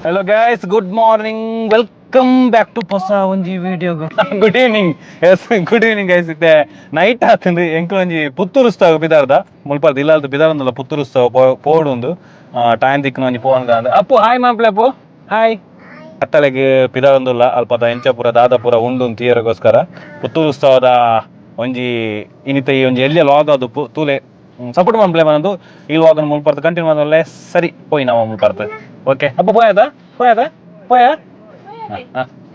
Hello guys, good morning, welcome back to ಪೊಸ ಒಂಜಿ video. Good evening, yes, good evening guys. ಇತ್ತೆ night ಆತಂದು ಎಂಕ್ ಒಂಜಿ ಪುತ್ತೂರು ಉತ್ಸವ ಬಿದಾರ್ದ ಮುಲ್ಪರ್ದ ಇಲ್ಲಾಲ್ದ ಬಿದಾರಂದಲ್ಲ ಪುತ್ತೂರು ಉತ್ಸವ ಪೋಡುಂದು ಟೈಮ್ ದಿಕ್ಕನ ಒಂಜಿ ಪೋನ್. ಅಪ್ಪು ಹಾಯ್ ಮಾಂಪ್ಲೆ, ಅಪ್ಪು ಹಾಯ್. ಕತ್ತಲೆಗ್ ಪಿದಾರಂದುಲ್ಲ ಅಲ್ಪದ ಎಂಚಪುರ ದಾದಪುರ ಉಂಡು ತೀಯರಗೋಸ್ಕರ ಪುತ್ತೂರು ಉತ್ಸವದ ಒಂಜಿ ಇನಿತ ಈ ಒಂಜಿ ಎಲ್ಯ ಲಾಗ್ ಆದುಪ್ಪು ತೂಲೆ ಸಪೋರ್ಟ್ ಮನ್ಪ್ಲೆ ಬಂದು ಈ ಲಾಗ್ ಮುಲ್ಪರ್ದು ಕಂಟಿನ್ಯೂ ಮಾಡಲ್ಲ. ಸರಿ ಪೋಯಿ ನಾವು ಮುಲ್ಪರ್ದು. ಓಕೆ ಅಪ್ಪ, ಪೋಯದ ಪೋಯದ ಪೋಯ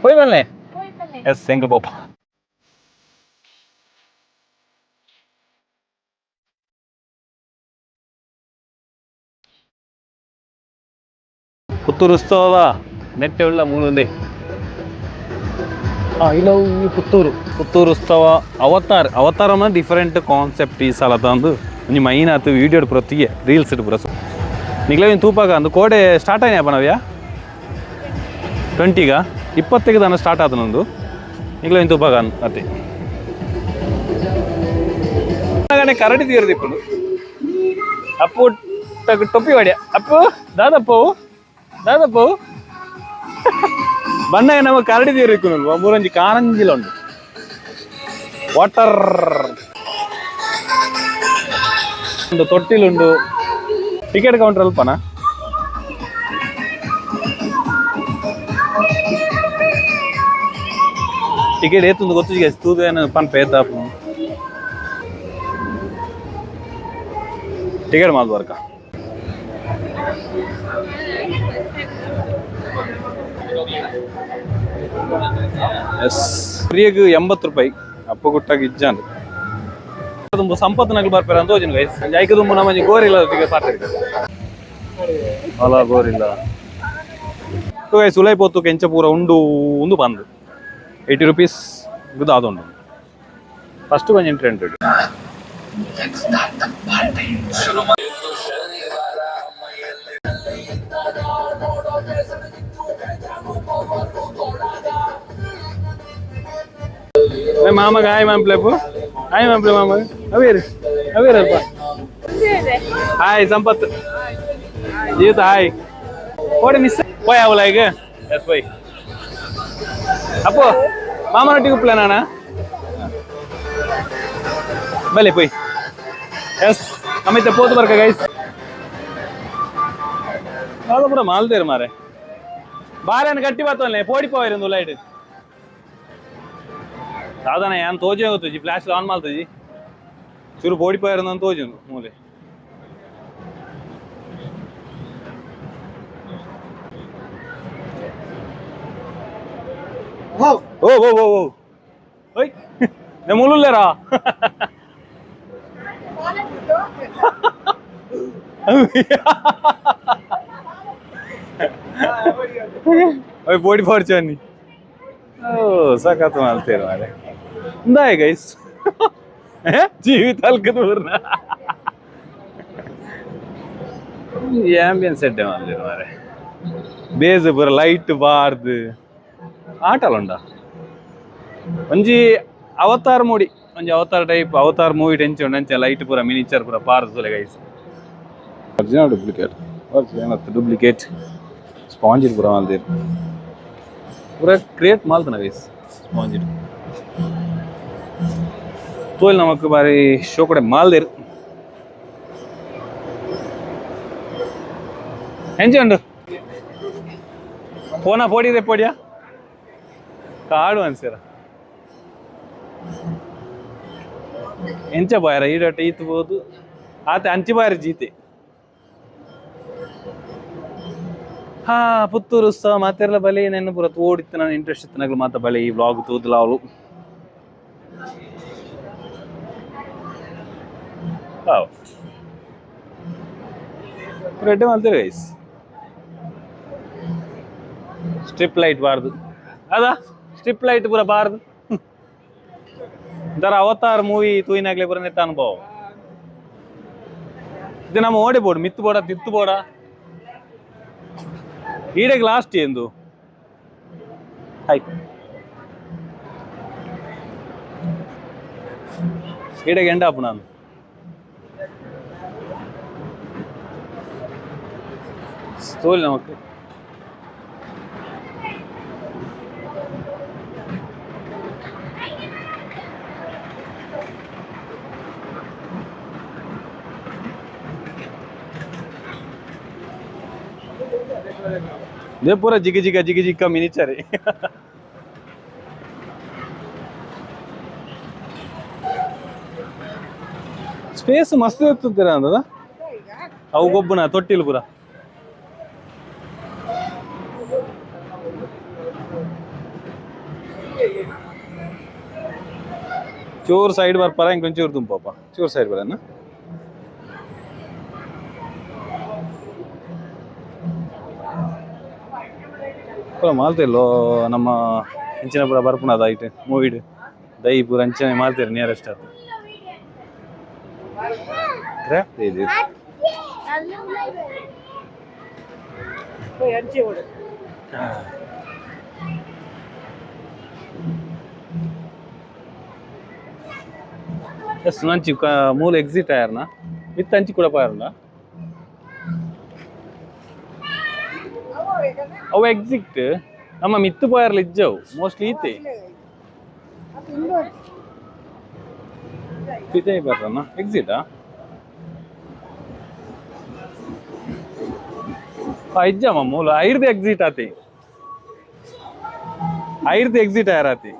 ಪೋಯ್ ಬಲ್ಲೆ. ಎಸ್, ಎಂಕ್ ಪೋಪ. ಪುತ್ತೂರು ಉತ್ಸವದ ನೆಟ್ಟೆ ಉಳ್ಳ ಮೂಲುಂದೆ. I love Puttur. Puttur ಉತ್ಸವ ಅವತಾರ್ ಅವತಾರ ಡಿಫರೆಂಟ್ ಕಾನ್ಸೆಪ್ಟ್ ಈ ಸಲ ತಂದು ಒಂಜಿ ಮೈನ್ ಆತು ವೀಡಿಯೋ ಪೂರ ತೀಯೆ ರೀಲ್ಸ್ ಪೂರ ನಿಗ್ಲೇ ತೂಪಾಗ ಅಂದು ಕೋಡೆ ಸ್ಟಾರ್ಟ್ ಆಯ್ನಪ್ಪ ನವ್ಯ 20ಗ 20ಗೆ ದಾನ ಸ್ಟಾರ್ಟ್ ಆತ ನಂದು ನಿಗ್ಲೇ ತೂಪಾಗ ಅತ್ತೆ ಕರಡಿ ತೀರ್ದಿಪ್ಪುಂಡು. ಅಪ್ಪು ಟೊಪ್ಪಿ ವಾಡ್ಯ. ಅಪ್ಪು ದಾದಪ್ಪು ದಾದಪ್ಪು ಬಣ್ಣಗ ನಮ್ಮ ಕರಡಿ ತೀರಿಕ್ಕುನಲ್ವ ಮೂರೊಂಜಿ ಕಾರಂಜಿಲ ಉಂಡು ವಾಟರ್ ಒಂದು ತೊಟ್ಟಿಲುಂಡು. ಟಿಕೆಟ್ ಕೌಂಟರ್ ಅಲ್ಪನಾ? ಟಿಕೆಟ್ ಏತುಂದು ಗೊತ್ತು ತೂದು ಏನು ಪನ್ಪ ಏತಾಪು ಟಿಕೆಟ್ ಮಾಲ್ದು ವರ್ಕ. ಎಸ್, ಫ್ರೀಗ್ 80 ರೂಪಾಯಿ. ಅಪ್ಪ ಗುಟ್ಟಾಗಿ ಇಜ್ಜಾಂಡ್ ತುಂಬು ಸಂಪತ್ತು ನಗಲು ಬರ್ಪೇರ ಅಂತ ಹೋಜಿನ ಗೈಸ್. ಐಕ ತುಂಬು ನಮ್ಮಂಜಿ ಗೋರಿಲ್ಲ ಟಿಕೆಟ್ ಪಾತ್ರ ಅಲ್ಲ ಗೋರಿಲ್ಲ ಗೈಸ್. ಉಲೈ ಪೋತು ಕೆಂಚ ಪೂರ ಉಂಡು ಉಂದು ಬಂದು 80 ರುಪೀಸ್ ಇದು ಆದುಂಡು. ಫಸ್ಟ್ ಒಂಜಿ ಎಂಟ್ರಿ ಹಂಡ್ರೆಡ್. ಮಾಮಗ ಹಾಯ್ ಮಾಂಪ್ಲೆಪ್ಪು, ಹಾಯ್ ಮಾಂಪ್ಲೆ ಮಾಮಗ. ಅವೇರು ಅವೇರು ಅಲ್ಪ. ಹಾಯ್ ಸಂಪತ್ ಜೀವಿತ ಹಾಯ್. ಓಡಿ ಮಿಸ್ ಪೋಯ್ ಅವಲ ಈಗ. ಎಸ್ ಪೋಯ್ ಅಪ್ಪು ಮಾಮನೊಟ್ಟಿಗೆ ಉಪ್ಪಲೆ ನಾನ ಬಲೆ ಪೋಯ್. ಎಸ್, ಅಮಿತ ಪೋತು ಬರ್ಕ ಗೈಸ್. ಪೂರ ಮಾಲ್ದೇರು ಮಾರೆ ಬಾರೆನ್ ಗಟ್ಟಿ ಬತ್ತವಲ್ಲೆ ಪೋಡಿ ಪೋಯಿರಂದು ಲೈಟ್ ಸಾಧನ ಯಾನ್ ತೋಜೆ ಗೊತ್ತುಜಿ. ಫ್ಲಾಶ್ ಆನ್ ಮಾಲ್ತಜಿ ಚೂರು ಪೋಡಿ ಪೋಯಿರಂದು ತೋಜುಂಡು ಮೂಲೆ. ಓ ಓ ಓ ಓ ಓಯ್ నే ములులేరా. ఓయ్ ಪೋಡಿ ಪೋಡ್ಚಿ. ಓ ಸಖತ್ ಮಾಲ್ತೇರು ಮಾರೆ. ಇಂದಾಯ್ ಗೈಸ್ ಜೀವಿತ ಅಲ್ಕದ ಆಂಬಿಯನ್ಸ್ ಎಡ್ಡೆ ಮಾಲ್ತೇರು ಮಾರೆ. ಬೇಸ್ ಪೂರ ಲೈಟ್ ಬಾರ್ದು ಆಟಲ ಉಂಡ. ಒಂಜಿ ಅವತಾರ್ ಮೂಡಿ ಒಂಜಿ avatar type avatar movie tension ಅಂಚೆ ಲೈಟ್ ಪೂರ ಮಿನಿಚರ್ ಪೂರ ಪಾರ್ದು guys. Original duplicate original duplicate sponge ಪೂರ ಮಾಲ್ದೇರು ಪೂರ ಕ್ರಿಯೇಟ್ ಮಾಲ್ತನ ಗೈಸ್. ಸ್ಪಾಂಜ್ ತೋಲ್ ನಮಕ್ ಬಾರಿ ಶೋ ಕಡೆ ಮಾಲ್ದೇರು. ಎಂಚ ಉಂಡು ಪೋನ ಪೋಡಿದೆ ಪೋಡಿಯಾ ಕಾಡು ಅನ್ಸಿರ ಎಂಚ ಬಾಯರ ಈಡಟ ಈತ್ ಬೋದು ಆತೆ ಅಂಚಿ ಬಾಯರ ಜೀತೆ. ಹಾ ಪುತ್ತೂರು ಉತ್ಸವ ಮಾತೆರ್ಲ ಬಲಿ ನೆನ್ನ ಪೂರ ತೋಡಿತ್ತು. ನಾನು ಇಂಟ್ರೆಸ್ಟ್ ಇತ್ತು ನಗಲು ಮಾತ ಬಲಿ ಈ ವ್ಲಾಗ್ ತೂದ್ಲಾವ್ಲು. ಹಾವ್ ರೆಡ್ ಮಾಡ್ತೀರಿ ಗೈಸ್. ಸ್ಟ್ರಿಪ್ ಲೈಟ್ ಬಾರ್ದು ಅದ ಸ್ಟ್ರಿಪ್ ಲೈಟ್ ಪೂರ ಬಾರ್ದು ಒಂಥರ ಅವತಾರ್ ಮೂವಿ ತೂಯಿನಾಗ್ಲೆ ಪೂರ ನೆತ್ತ ಅನುಭವ. ಇದು ನಮ್ಮ ಓಡಿ ಬೋಡು ಮಿತ್ತು ಬೋಡ ತಿತ್ತು ಬೋಡ ಈಡೆಗ್ ಲಾಸ್ಟ್ ಎಂದು ಹಾಯ್ ಈಡೆಗೆ ಎಂಡ್ ಆಪು ನಾನು ತೋಲಿ ನಮಕ್. ಇದೇ ಪೂರ ಜಿಗ ಜಿಗ ಜಿಗ ಜಿಕ್ಕ ಮಿನಿಚರಿ. ಸ್ಪೇಸ್ ಮಸ್ತ್ ಇರ್ತದೆ ಅಂದದ. ಅವು ಗೊಬ್ಬುನ ತೊಟ್ಟಿಲ್ ಪೂರ. ಚೂರು ಸೈಡ್ ಬರ್ಪಾರ, ಇಂಕೊಂಚೂರು ತುಂಪಪ್ಪ. ಚೂರು ಸೈಡ್ ಬರನ. ಪೂರ ಮಾಲ್ತಿಲ್ಲೋ ನಮ್ಮ ಇಂಚಿನ ಪೂರ ಬರ್ಪುನದ ಐಟ್ ಮೂವಿಡ್ ದೈ ಪೂರ ಅಂಚನೆ ಮಾಲ್ತೀರಿ ನಿಯರೆಸ್ಟ್ ಅದು. ಕ್ರಾಫ್ಟ್ ಇದೆ. ಎಸ್, ನಂಚಿ ಮೂಲ ಎಕ್ಸಿಟ್ ಆಯರ್ನ ವಿತ್ ಅಂಚಿ ಕೂಡ ಪಾಯರ್ನ. ಅವು ಎಕ್ಸಿಟ್ ನಮ್ಮ ಮಿತ್ತು ಪೋಯರ್ಲ ಇಜ್ಜವು ಮೋಸ್ಟ್ಲಿ ಈತೆ ಪಿತೈ ಬರ್ರನ ಎಕ್ಸಿಟಾ? ಇಜ್ಜಮ್ಮ, ಮೂಲ ಐರ್ದು ಎಕ್ಸಿಟ್ ಆತಿ, ಐರ್ದು ಎಕ್ಸಿಟ್ ಆಯರಾತಿ.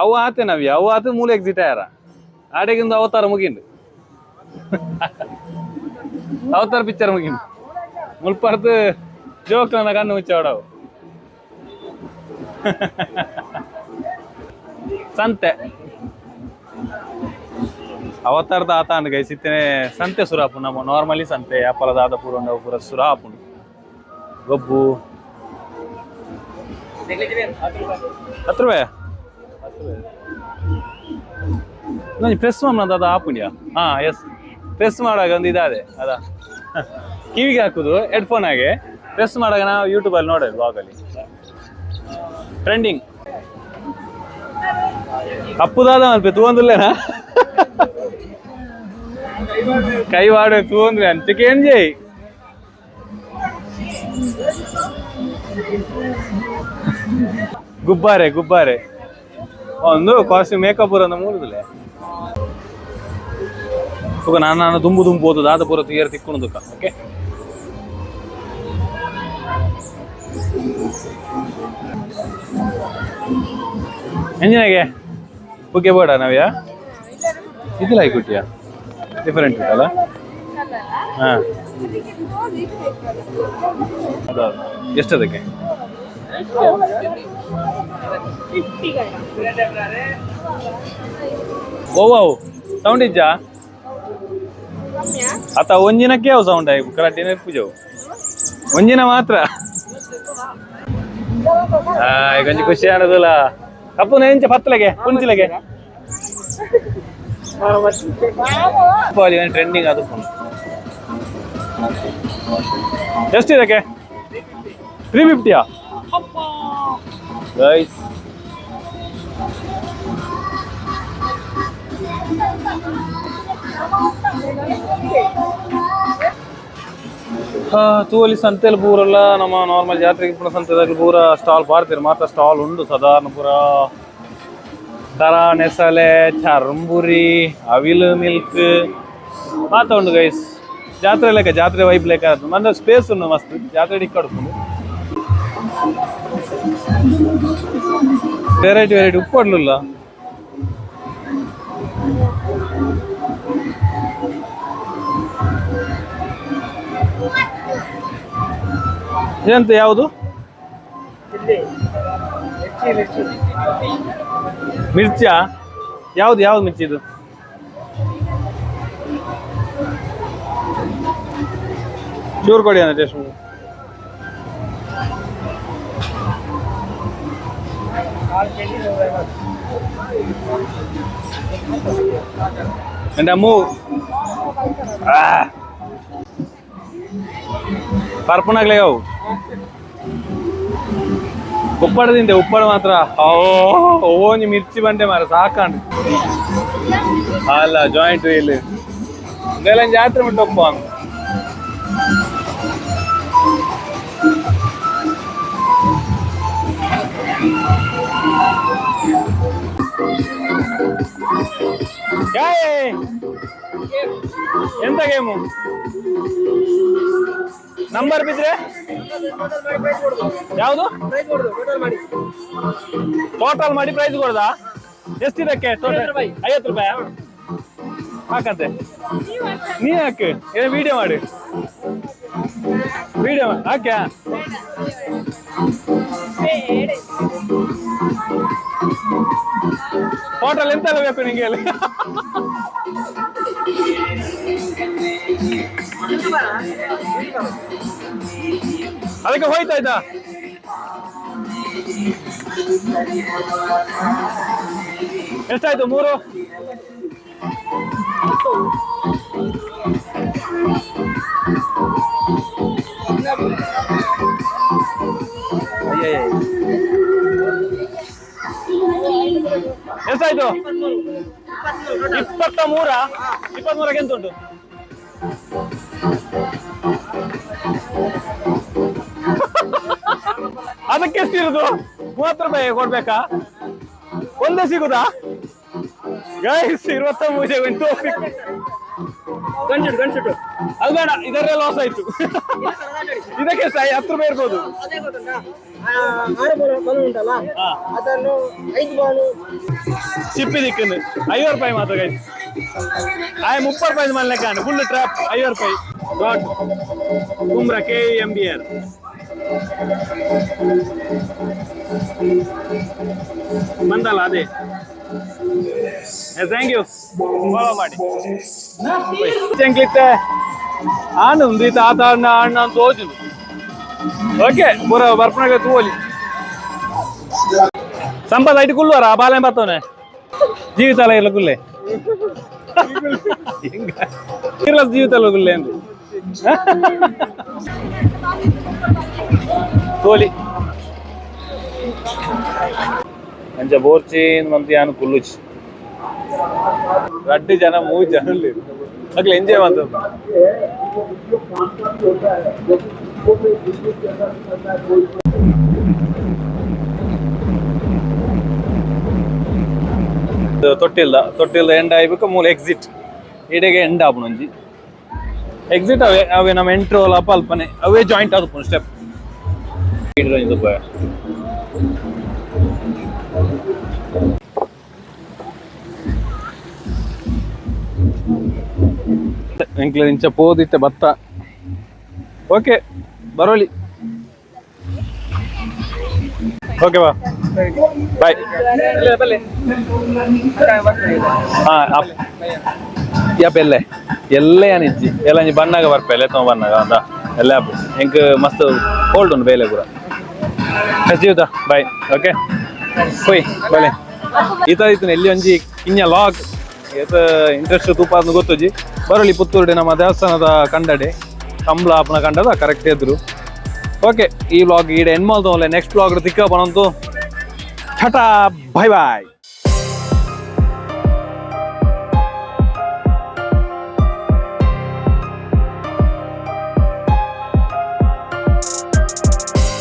ಅವು ಆತೆ ನವಿ, ಅವು ಆತ ಮೂಲ ಎಕ್ಸಿಟ್ ಆಯಾರ. ಆಡೆಗಿಂದ ಅವತಾರ ಮುಗಿಂಡು, ಅವತಾರ ಪಿಕ್ಚರ್ ಮುಗಿಂಡು. ಮುಲ್ಪರ್ದು ಜೋಕ್ ನನ್ನ ಕಣ್ಣು ಮುಚ್ಚಾಡವು. ಸಂತೆ ಅವತಾರದ ಆತ ಅಂಡ್ ಗೈಸ್. ಇತ್ತನೆ ಸಂತೆ ಸುರಾಪು. ನಮ್ಮ ನಾರ್ಮಲಿ ಸಂತೆ ಅಪ್ಪಲದಾದ ಪೂರ ಉಂಡು, ಪೂರ ಸುರಾಪುಂಡು ಗೊಬ್ಬು. 10 ರೂಪಾಯಿ ನಾನು ಪ್ರೆಸ್ ಮಾಡೋದು ಅದು ಆಪುಂಡ್ಯಾ? ಹಾಂ, ಎಸ್, ಪ್ರೆಸ್ ಮಾಡುವಾಗ ಒಂದು ಇದಾದೆ ಅದ ಕಿವಿಗೆ ಹಾಕುದು ಹೆಡ್ಫೋನ್ ಹಾಗೆ. ಪ್ರೆಸ್ ಮಾಡುವಾಗ ನಾವು ಯೂಟ್ಯೂಬಲ್ಲಿ ನೋಡೋದು ಬ್ಲಾಗಲ್ಲಿ ಟ್ರೆಂಡಿಂಗ್. ಅಪ್ಪುದಾದ ಮಲ್ಪೆ ತೂವಂದುಲ್ಲೇನಾ? ಕೈ ವಾಡೆ ತೂವಂದ್ರೆ ಅಂಚಕ್ಕೆ ಏನ್ ಜೈ. ಗುಬ್ಬಾರೆ ಗುಬ್ಬಾರೆ ಒಂದು ಕಾಸ್ಟ್ಯೂಮ್ ಮೇಕಪ್ ಪೂರ ಮೂಲದಲ್ಲೇ ತೂಕ. ನಾನು ನಾನು ದುಂಬು ದುಂಬು ಹೋದು ದಾದ ಪೂರ ತುಯರ್ ತಿಕ್ಕೊಂಡು ತುಕ. ಓಕೆ, ಎಂಜಿನಾಗೆ ಓಕೆ ಬೇಡ ನಾವ್ಯಾ ಇದೆಲ್ಲ ಕುಟ್ಟಿಯಾ? ಡಿಫರೆಂಟ್ ಉಂಟಲ್ಲ? ಹಾಂ, ಹೌದೌದು. ಎಷ್ಟು ಅದಕ್ಕೆ? ಓ ಸೌಂಡ್ ಇಜ್ಜಾ? ಆತ ಒಂಜಿನಕ್ಕೆ ಯಾವ ಸೌಂಡ್ ಆಯ್ತು? ಕರೆಕ್ಟ್ ಪೂಜೆ ಒಂಜಿನ ಮಾತ್ರ. ಕೊಂಚ ಖುಷಿ ಆನದಲ್ಲ. ಕಪ್ಪು ನೆಂಚ ಪತ್ತಲಗೆ ಪುಂಚಿಲಗೆ ಟ್ರೆಂಡಿಂಗ್ ಅದು. ಎಷ್ಟು ಇದಕ್ಕೆ? 350ಯಾ ಗೈಸ್? ತೂವಲಿ ಸಂತೆಲ್ ಪೂರೆಲ್ಲ ನಮ್ಮ ನಾರ್ಮಲ್ ಜಾತ್ರೆಗೆ ಪೂರ ಸಂತೆದಾಗ ಪೂರ ಸ್ಟಾಲ್ ಪಾಡ್ತೀರಿ ಮಾತ್ರ. ಸ್ಟಾಲ್ ಉಂಡು ಸಾಧಾರಣ ಪೂರ ತರ ನೆಸಲೆ ಚರ್ಂಬುರಿ ಅವಿಲು ಮಿಲ್ಕ್ ಮಾತ ಉಂಡು ಗೈಸ್. ಜಾತ್ರೆ ಲೆಕ್ಕ, ಜಾತ್ರೆ ವೈಬ್ ಲೆಕ್ಕ. ಮಂದ ಸ್ಪೇಸ್ ಉಂಡು ಮಸ್ತ್ ಜಾತ್ರೆ ಇಕ್ಕಡುಪುಂಡು. Variety variety ಉಪ್ಪಡ್ಲುಲ್ಲ. ಎಂತ ಯಾವುದು? ಮಿರ್ಚಿಯಾ? ಯಾವ್ದು ಯಾವ್ದು ಮಿರ್ಚಿ ಇದು? ಚೂರು ಕೊಡಿ ಅಂದ್ರೆ ಟೇಸ್ಟ್. ಎಂಡ ಅಮ್ಮು ಪರ್ಪನಾಗ್ಲೇ ಅವು. ಉಪ್ಪಾಡ ತಿಂದೆ, ಉಪ್ಪಾಡ ಮಾತ್ರ. ಓ ಒಂಜಿ ಮಿರ್ಚಿ ಬಂಡೆ ಮಾರ ಸಾಕಾಂಡು ಅಲ್ಲ. ಜಾಯಿಂಟ್ ವೀಲ್ ಇದೆಲ್ಲ ಜಾತ್ರೆ ಮುಟ್ಟಪ್ಪ. ಎಂತ ಗೇಮು? Number ಬಿದ್ರೆ ಯಾವುದು? ಟೋಟಲ್ ಮಾಡಿ ಪ್ರೈಸ್ ಕೊಡುದಾ? ಎಷ್ಟಿದಕ್ಕೆ ಟೋಟಲ್? 50 ರೂಪಾಯಿ ಹಾಕಂತೆ. ನೀ ಹಾಕು, ಏ ವಿಡಿಯೋ ಮಾಡಿ, ವಿಡಿಯೋ ಹಾಕ್ಯಾ? ಟೋಟಲ್ ಎಂತ ಎಲ್ಲ ಬೇಕು ನಿಂಗೆ ಅಲ್ಲಿ? ಅದಕ್ಕೆ ಹೋಯ್ತಾಯ್ತಾ? ಎಷ್ಟಾಯ್ತು? ಮೂರು. ಎಷ್ಟಾಯ್ತು? 23. 23ಕ್ಕೆ ಎಂತ ಉಂಟು? ಅದಕ್ಕೆ ಎಷ್ಟಿರುದು? 30 ರೂಪಾಯಿ ಕೊಡ್ಬೇಕಾ? ಒಂದೇ ಸಿಗುದಾ? ಗೈಸ್, 23 ಉಂಟು. ಗಂಟು ಗಂಟು. ಅದು ಬೇಡ, ಇದರಲ್ಲೇ ಲಾಸ್ ಆಯ್ತು. ಇದಕ್ಕೆ ಎಷ್ಟು? 10 ರೂಪಾಯಿ ಇರ್ಬೋದು. ಅದೇ ಗೊತ್ತುಂಟಾ, ಆರು ಬಾಲ್ ಬಲೂನ್ ಉಂಟಲ್ಲ, ಅದನ್ನು 5 ಬಾಲು. ಚಿಪ್ಪಿ ದಿಕ್ಕನ್ನು 50 ರೂಪಾಯಿ ಮಾತ್ರ ಗೈಸ್. ಆಯ್ 30 ರೂಪಾಯಿ ಮಲ್ಲೆ ಕಾಣು. ಫುಲ್ ಟ್ರಾಪ್ 50 ರೂಪಾಯಿ. Dot Kumra K M B R. ಬಂದಲ್ಲ ಅದೇ. Thank you, follow ಮಾಡಿ. ಚೆಂಕ್ಲಿತ್ತೆ ಆನು ಒಂದು ತಾತ ಅಣ್ಣ ಅಣ್ಣ ಅಂತ ತೋಜುದು. ಓಕೆ, ಪೂರ ಬರ್ಪನಾಗ ತೂವಲಿ. ಸಂಪದ ಐಟ್ ಕುಲ್ಲುವರ ಬಾಲೆ ಬರ್ತವನೆ. ಜೀವಿತ ಅಲ್ಲ ಇಲ್ಲ ಕುಲ್ಲೆ ಇರ್ಲ, ಜೀವಿತ ಅಲ್ಲ ಕುಲ್ಲೆ ಅಂದ್ರೆ ತೋಲಿ ಅಂಚ ಬೋರ್ಚಿ ಮಂತಿ ಯಾನು ಕುಲ್ಲುಚಿ. ರಡ್ಡು ಜನ, ಮೂರು ಜನ ಅಗ್ಲ ಎಂಜಾಯ್ ಮಾಡ್ತದೆ. ತೊಟ್ಟಿಲ್ದ ತೊಟ್ಟಿಲ್ದ ಎಂಡ್ ಆಯ್ಬೇಕು. ಮೂಲ ಎಕ್ಸಿಟ್ ಇಡೆಗೆ ಎಂಡ್ ಆಪುಂಡು. ಒಂಜಿ ಎಕ್ಸಿಟ್ ಅವೇ ಅವೇ ನಮ್ಮ ಎಂಟ್ರಿ ಅಲ್ಪ ಅಲ್ಪನೆ ಅವೇ ಜಾಯಿಂಟ್ ಆದುಪ್ಪುಂಡು ಸ್ಟೆಪ್. ಎಂಕ್ಲ ಇಂಚ ಪೋದಿತ್ತೆ ಬತ್ತ. ಓಕೆ, ಬರೋಲಿ. ಓಕೆ ಬಾ, ಬಾಯ್. ಹಾ, ಯಪ್ಪ, ಎಲ್ಲೆ ಎಲ್ಲೆ ಅನಿಜ್ಜಿ ಎಲ್ಲ ಒಂಜಿ ಬಣ್ಣಗ ಬರ್ಪೆ ಎಲ್ಲ ತೊ ಬಣ್ಣಗ ಅಂದ ಎಲ್ಲ ಆಪು. ಎಂಕ್ ಮಸ್ತ್ ಕೋಲ್ಡ್ ಉಂಡು ಬೇಲೆ ಪೂರ. ಜೀವಿತ, ಬಾಯ್. ಓಕೆ, ಹೋಯ್ ಬಲೆ. ಈ ತರ ಇತ್ತು ಎಲ್ಲಿ ಒಂಜಿ ಕಿಂಜ ಲಾಗ್ ಏತ ಇಂಟ್ರೆಸ್ಟ್ ತೂಪ ಗೊತ್ತುಜಿ. ಬರೋಲಿ ಪುತ್ತೂರುಡೆ ನಮ್ಮ ದೇವಸ್ಥಾನದ ಕಂಡಡೆ ಕಂಬ್ಳ ಆಪನ ಕಂಡದ ಕರೆಕ್ಟ್ ಎದುರು. ಓಕೆ, ಈ ವ್ಲಾಗ್ ಈಡೆ ಎಂಡ್ ಮಾಡ್ದವಲ್ಲ. ನೆಕ್ಸ್ಟ್ ವ್ಲಾಗ್ ತಿಕ್ಕ ಬನಂತು. ಠಟಾ, ಬಾಯ್ ಬಾಯ್.